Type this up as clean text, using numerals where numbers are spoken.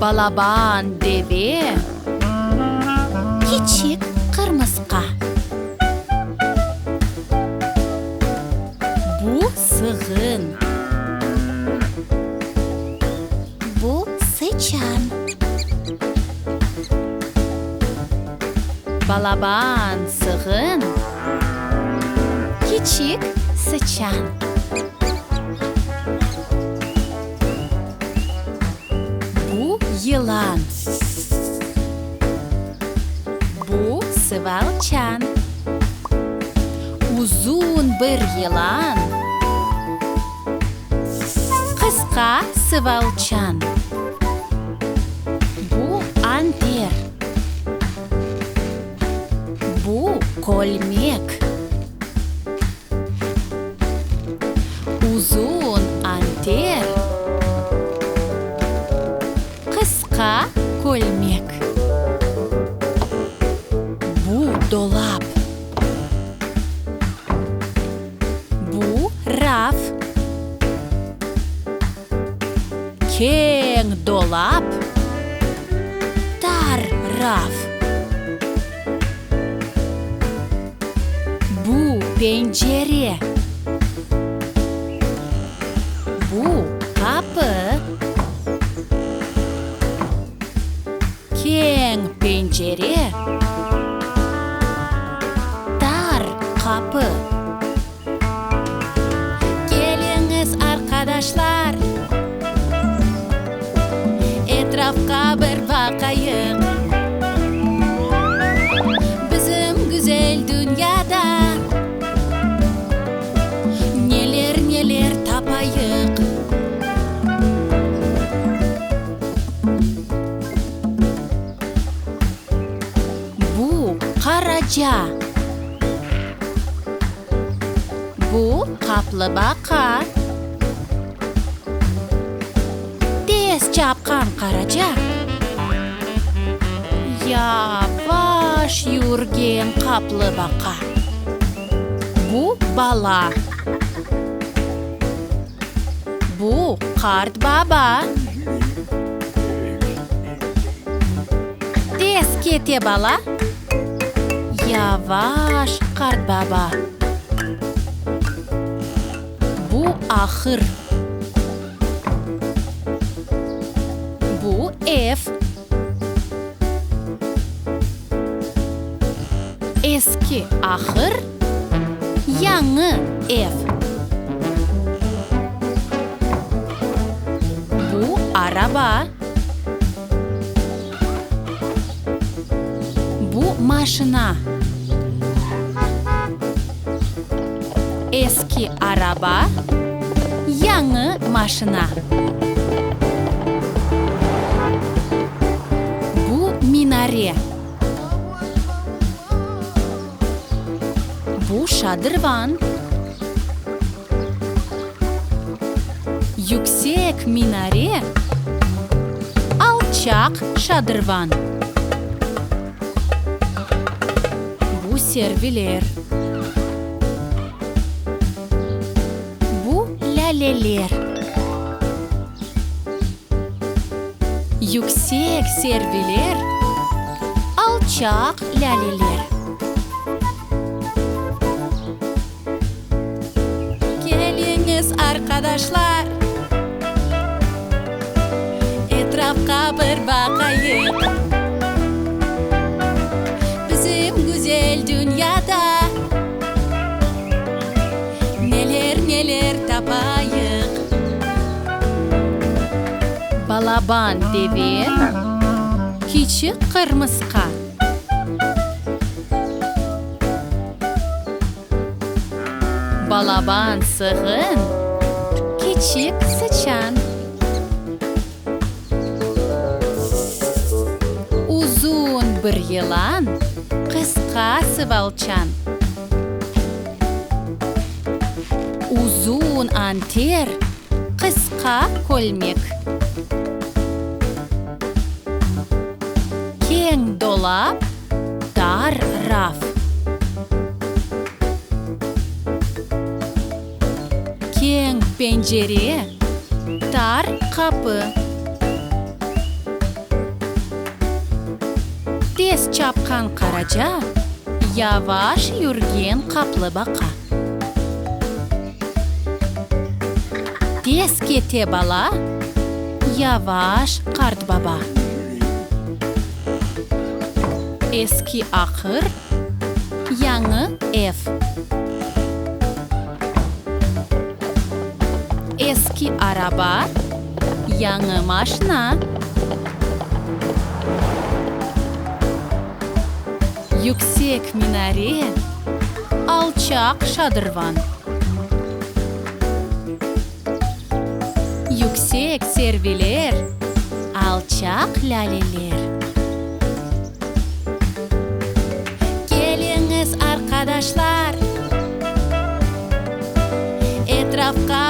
Balaban deve, kiçik qırmısqa. Bu sığın. Bu sıçan. Balaban sığın, kiçik sıçan. Bu yılan. Bu sıvalçan. Uzun bir yılan, qısqa sıvalçan. Bu anter. Bu kölmek. Uzun anter, qısqa kölmek. Bu dolap. Bu raf. Keñ dolap, tar raf. Bu pencere. Bu qapı. Keñ pencere, tar qapı. Keliñiz, arqadaşlar, etrafqa bir baqayıq. Bizim güzel dünyada neler-neler tapayıq. Bu qaraca. Bu qaplıbaqa. Tez çapqan qaraca, yavaş yürgen qaplıbaqa. Bu bala. Bu qartbaba. Tez kete bala, yavaş qartbaba. Bu ahır. Bu ev. Eski ahır, yañı ev. Bu araba. Bu maşina. Eski araba, yañı maşina. Bu minare. Bu şadırvan. Yüksek minare, alçaq şadırvan. Bu serviler. Bu lâleler. Yüksek serviler, alçaq lâleler. Keliñiz, arqadaşlar, etrafqa bir baqayıq. Bizim güzel dünyada neler-neler tapayıq. Balaban deve, kiçik qırmısqa. Balaban sığın, kiçik sıçan. Uzun bir yılan, qısqa sıvalçan. Uzun anter, qısqa kölmek. Keñ dolap, tar raf. Keñ pencere, tar qapı. çapqan qaraca, yavaş yürgen qaplıbaqa. Tez kete bala, yavaş qartbaba. Eski aqır, yañı ev. Eski araba, yañı maşna. Yüksek minare, alçaq şadırvan. Yüksek serviler, alçaq lâleler. Keliñiz, arqadaşlar, etrafqa.